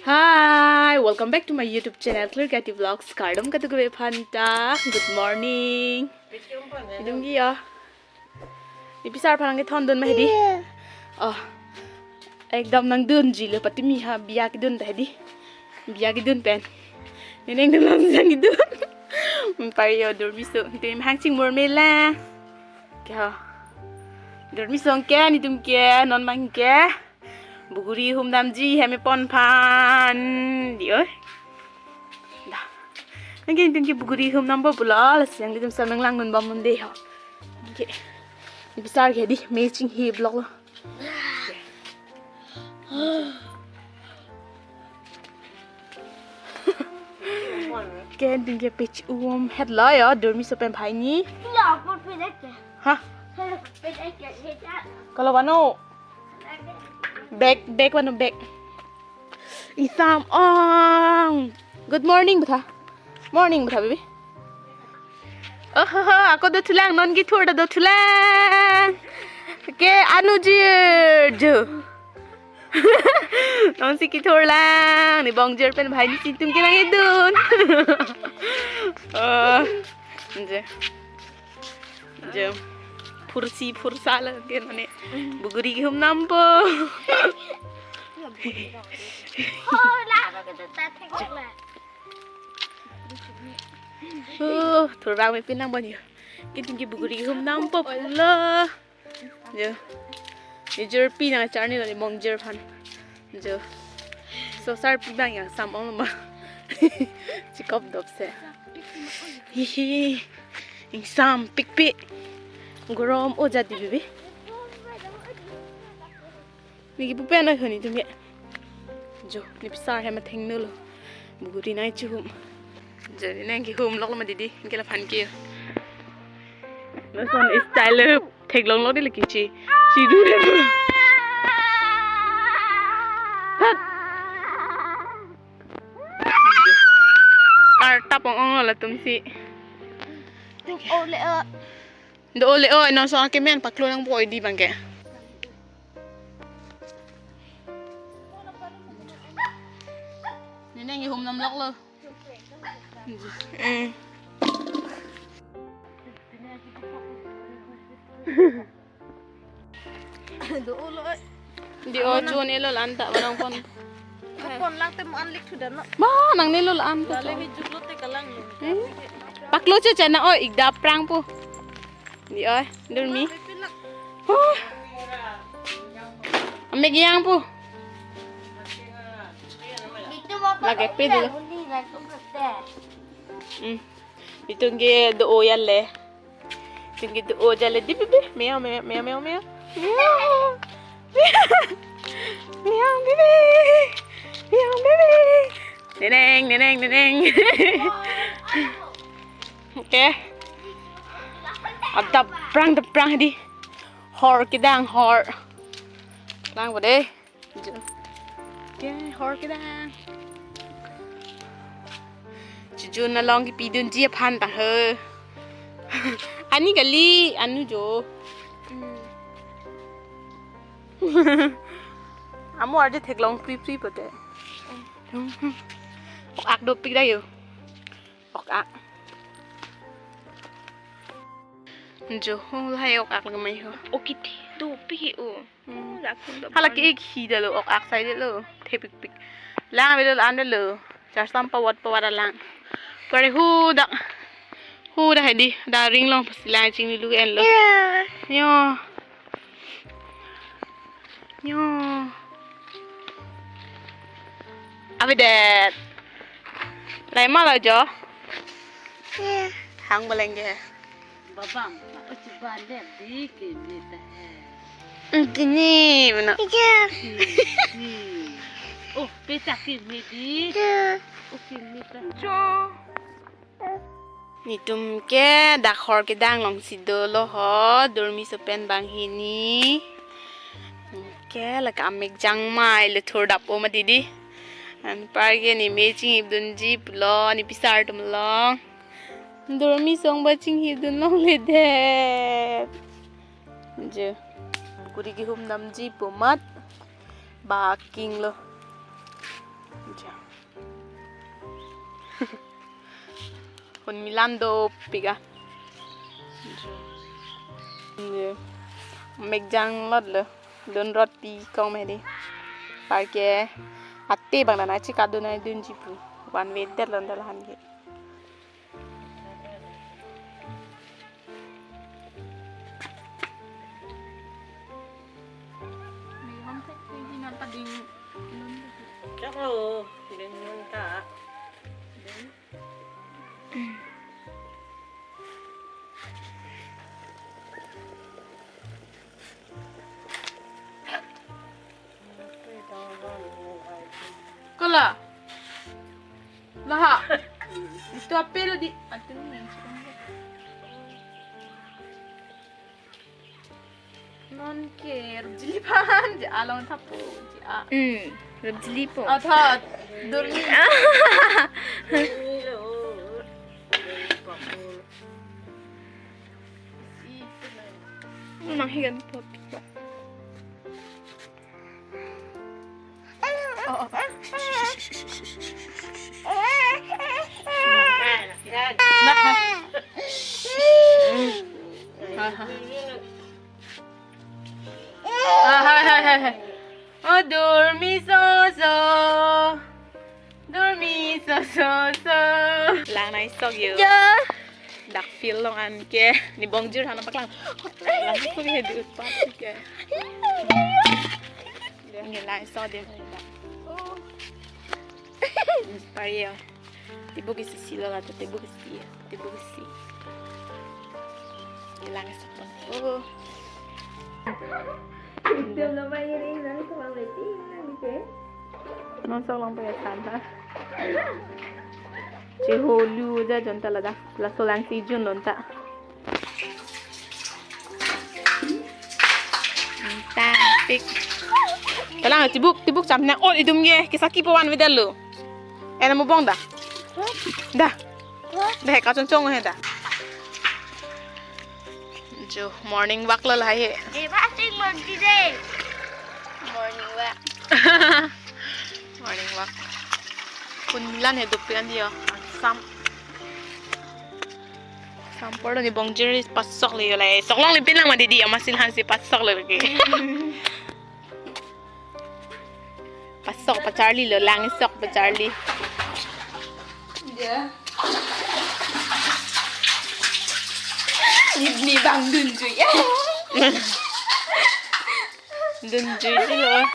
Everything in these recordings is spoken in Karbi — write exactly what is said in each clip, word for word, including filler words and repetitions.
Hi, welcome back to my YouTube channel, Clear Creative Vlogs. Kardom kadokave aphanta. Good morning. Itum ke ya. Nipisar aphan nangkethondun ma hedi. Oh. Ekdom nangdunji lo, patumi ha biya kedun ta hedi. Biya kedun pen. Neneng dun lang sang kedun. Pari yo dormiso. Itum hangching mur mela. Ke ha. Dormiso ke, nitum ke, non mang ke. Buguri humdamji hem epon aphan. Di oi. Da. Nangke nitum ke buguri humdampo pulo, lasi nanglitum sam nanglangdunbom un de ho. Ke. Nipisar ke di, me chinghi vlog lo. Ke nitum ke pech um het lo yo, dormiso pen bhai ni. Ha? Kalau vano? Bag, bag vano bag. Isam ong. Good morning, butha. Morning, butha, baby. Oh, ho, ho, ako dothulang, non kethur ta dothulang. Ke anujir, jo. Non si kethurlang, ne bongjir pen bhai ni si itum ke nangkedun. Oh, je. Je. Phursi phursa lo ke mane. Buguri kehumdampo. Oh, thurvang me pinang bon yo. Ke nitum ke buguri kehumdampo pulo. Jo. Ejor pi nangcharni lo, ne bongjir aphan. Jo. So sar pi bang yang sam ong ma. Chikop dopse. Hihi. Ingsam pikpik. Gorom o jadi bibi. Niki pupen oi honi tum ye. Jo, nipisar hem athengno lo. Buguri nai chuhum. Jo, ne nangkehum lok lo ma didi. Ke laphan ke. Lason style theklong lok di lagi chi. Chidu hem. Hat. Kartap ong ong lo latum si. Ole, eh. Do ole o, non so akemen paklo nangpo di bang ke. Neneng ihum nam lok lo. Mm. Do ole o. Di o chun elo lan ta manong pon. Pon lang te mo anlik thudan no. Ma, nangne lo lan ta. Dale hi juklo te kalang lo. Eh? Paklo che chana o, ik da prang po. Di oi, dormi. Huh. Amek yang po. Lagi pe dulu. Hmm. Itum ke do-o ya le. Itum ke do-o ya le di bibi. Meow, meow, meow, meow, meow. Meow. Meow, bibi. Meow, bibi. Neneng, neneng, neneng. Oke. Ada prang, ada prang di. Hor kedang, hor. Lang po de. Jo. Ke hor kedang. Chujun along kepidunji aphan ta he. Ani kali, anu jo. Hmm. Amo arje theklong pri pri pote. Ok-ak dopik da yo. Ok-ak. Jo, ho lahai ok-ak lagi mai ho. Oke, dopik he o. Hmm. Hala ke-ik hi da lo, ok-ak sai de lo. Thepikpik. Lang ave lo, lang de lo. Charsam pawat pawat alang. Pare hu dak. Hu dak hedi. Da ring long pasi lang chingni lu en lo. Yo. Yo. Ave det. Lahai ma lo jo. Hang baleng ke. Babang, uchi bandem di keme ta he. Kini mana? Kini. Oh, peta keme di. Oh, keme ta. Jo. Nitum ke dak hor kedang along si dolo ho, dormiso pen banghini. Ke lake amek jangmai le thurdap o ma didi. Anparke ne me chinghipdunji pulo, nipisar atum along. Dormiso ba chinghipdun longledet. Je. Kuri kehumdamji pu amat. Baking lo. Hun milan dopik ah. Ye. Mek janglotlo. Dun rot pi kong medi. Parke ate bang dana chika dun ai dunji pu. Van vedet lon dal han ke. Chak lo, ding nun ta. Kola. Laha. Itu apel di. Aduh, yang suka. Non ke rubjili pan je along thapo je a. Hmm, rubjili po. Athot durni. Mang higan po. Oh, oh. Ah, hai, hai, hai, hai. Oh, durmi soso. Durmi soso so. Lang nai sok yo. Ya. Dak field along an ke. Ne bongjir hana paklang. Lang sok he di utpat ke. Ne lang sok de. Oh. Pari yo. Tibuk isi silo la, tibuk isi, tibuk isi. Ilang esok bang. Oh. Itu lo ba iri nang tuang lagi nang ke. Nang sok lang pe ya sana. Cheholu ja jonta lada. Laso lang si jun lonta. Tangpik. Kalang tibuk, tibuk cham na ol idum ye, kisaki pawan vedetlo. Ena mubong da. Da. Da he kachongchong he da. Jo morning walk lo lahai he. Eh, ba sing mon ti de. Morning walk. Morning walk. Kun milan he dupian dio. Sam. Sampor ni bongjir pasok le yo lai. Sok long le pinang ma didi ama silhan si pasok le lagi. Pasok pacharli lo lang sok pacharli. Ya. Ni ni bang dunjui ya. Dunjui si lo.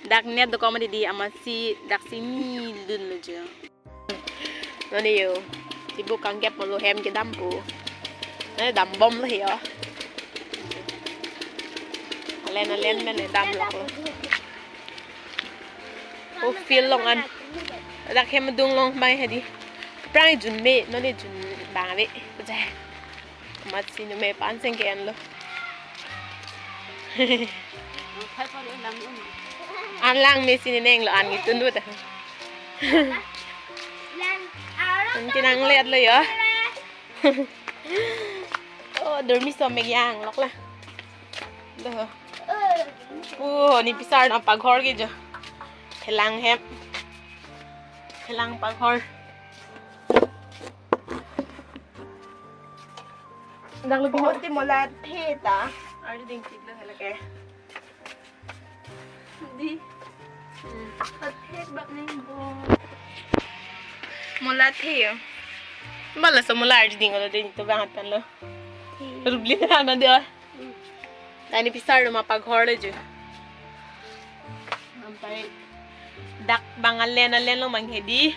Dak net do komedi di ama si dak si ni dunlo jo. Noni yo, tibuk kangkep molo hem kedam po. Nani dambom lo yo. Alen alen men damlo ko. Oh field along an. Dak hem adung along mai hedi. Prang jun me, noni jun bang ave. Kujai. Mat sinu me panseng ke-en lo. An lang me sini neng lo an nitun dut. An kinang lihat lo ya. Oh, durmi so me yang lok la. Doh. Oh, ne pisar nang paghor ke jo. Thelang hem. Thelang paghor. Dak lo bihot te mola the ta. Ari ding tik lo hala ke. Di. Athe bak ning bo. Mola the yo. Bala so mola ari ding lo de to bang atan lo. Rubli na na de. Tani pisar lo ma paghor le ju. Ampai dak bang alen alen lo mang hedi.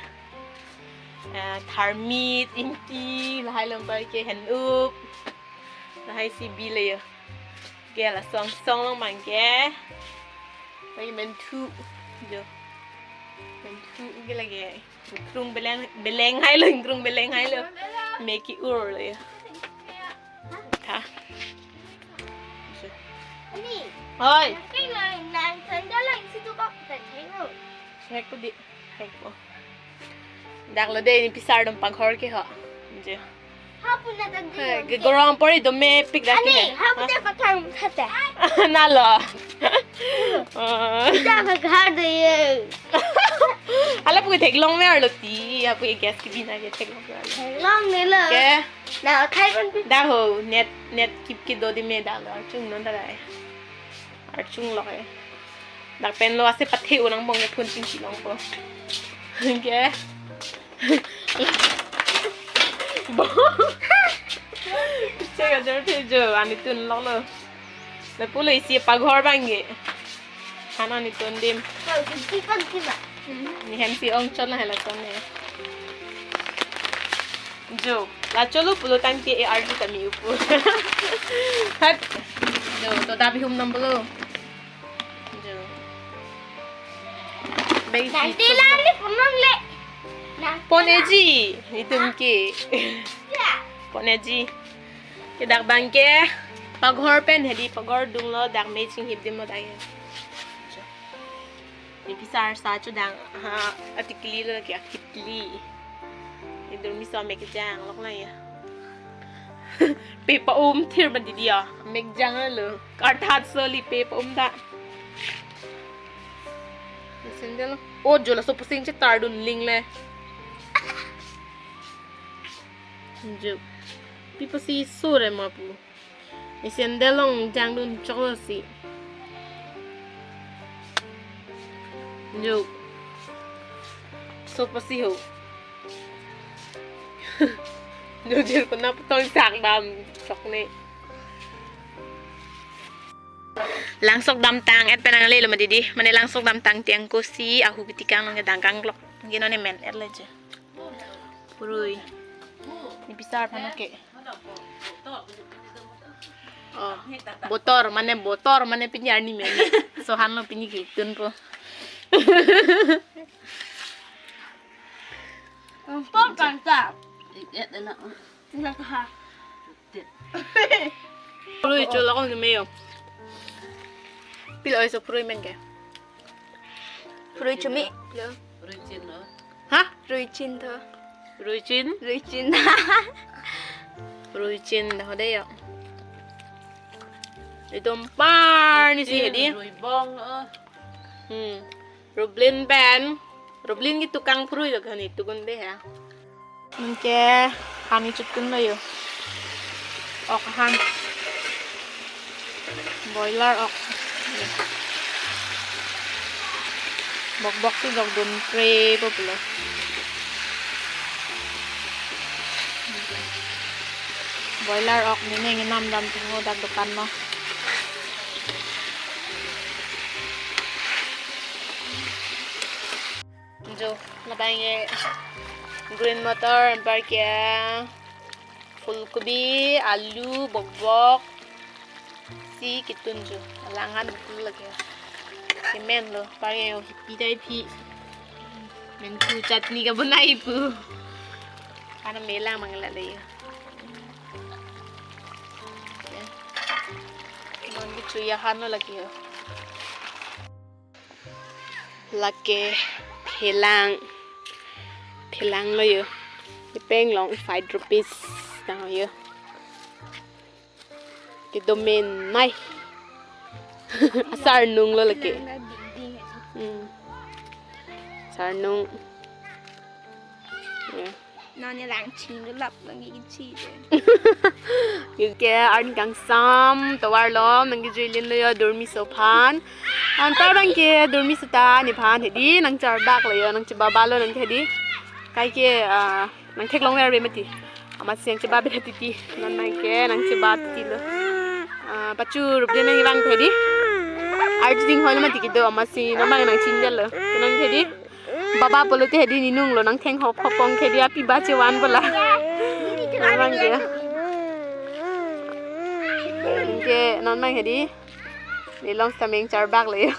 Ah, tharmit, ingti, lahai lo ampai ke hen up. Lahai si bi le yo. Ke la song song lo mang ke. Lagi menthu. Jo. Menthu ke lagi. Krung beleng beleng hai lo, krung beleng hai lo. Meki ur lo ya. Ha. Ani. Oi. Kai nang nang tanda lang situ bak tanda lo. Hek ko di. Hek ko. Dak lo de ne pisar dum paghor ke ho. Je. Hapu na tanda. Ke gorong pori do me pik dak. Ani, ke. Hapu de pakang thate. Na lo. Oh. Kita paghar de ye. Pu theklong me arlo ti, apu ke gas kebi na ke theklong me arlo. Theklong nelo. Ke. Na thai kon pi. Dak ho, net, net kip kedo di me dak lo, archung non dak ai. Archung lo ke. Dak pen lo ase pathe unang bong ke phun chingki longpo. Ke. Bo. Che ka jor the jo, anitun lo lo. Lapu lo isi paghor bang ke. Hana ni ton dim. Kau kunci kan sih, Mak? Hmm, ni hem si ong chot la hela ton ne. Jo, la cholo pulo tangte e arju kami upu. Hat. Jo, to dabi hum nam pulo. Jo. Bang si nanti tu lah ni punong le. Nah. Pon eji, itum ke. Ya. Pon eji. Ke dak bang ke paghor pen hedi, paghor dunglo, dak me chinghip dim lo dak ke. Ni pisar sa chudang ha atikli lo ke akitli. Idur mi so mek jang lok na ya. Pe pa-um thir ma didi ya. Mek jang lo. Karthat so li pe pa-um ta. Sandal. O jo laso pusing chetar dun ling le. Jo. Pi pusi sure ma pu. Ni sandal long jang dun chok lo si. Jo. So pusi ho. Jo jir ko na putong sak dam chok ne. Langsok damtang et pen nangle lo ma didi. Mane langsok damtang tiang ko si ahu bitikang nang dangkang klok. Gino ne men et le je. Purui. Ni pisar pano ke. Oh, botor mane, botor mane pini arni men. So han lo pini ke tun po. Pom kan ta. Iket na. Nggak ha. Purui chu lakong ni meyo. Pilo iso purui men ke. Purui chu me. Purui chin lo. Ha? Purui chin tho. Purui chin? Purui chin. Purui chin dah de yo. Itum par ni si hedi. Purui bong lo. Hmm. Rublin pen. Rublin ke tukang purui lo kan itu gun deh ya. Anke hani chutun lo yo. Ok han. Boiler ok. Bok bok si jok dun pre po pulo. Boiler ok ni ne nginam dam tunggu dak dukan lo. Jo, labang ke green motor, anpar ke fulkobi, alu, bokbok, si kitun jo. Alang han betul lagi. Semen lo, anpar ke hipi dai phi. Menthu chutney kabonai pu. Ana melang mangla le yo. Non ke chuya han lo lagi yo. Lake phelang. Phelang lo yo. Ipeng long five rupees. Tang yo. Kedo men nai. Asarnung lo lake. Hmm. Sarnung. Ya. Non ne lang ching lap lang kichi de. Ke arni kangsam tovar lo nangkejui lin lo yo Durmiso aphan. Anpar bang ke Durmiso ta nephan hedi nangcharbak lo yo, nangchebaba lo nang hedi. Kaike, ah, nangtheklong ver be mati. Amatsi nangcheba be titi. Non bang ke nangcheba titi lo. Ah, pachu rup de nang vang hedi. Arjing hol mati kedo amatsi non bang nangching lo. Nang hedi. Baba pulote hedi ninung lo nangtheng hop hop ong hedi api ba chevan bola. Nang ke. Ke non bang hedi. Nelong stameng charbak le.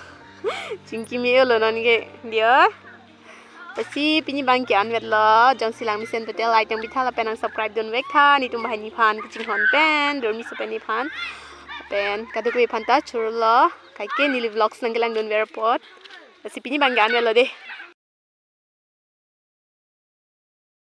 Chingki me lo non ke. Dio. Lasi pini bang ke anvet lo. Jongsi lang mesen pute like nang bitha lapen nang subscribe dun vek tha. Netum banghini aphan kachinghon pen. Durmiso pen nephan. Pen kadokave aphan ta churlo. Kaike neli vlogs nangkelang dun ver apot. Lasi pini bang ke anvet lo de.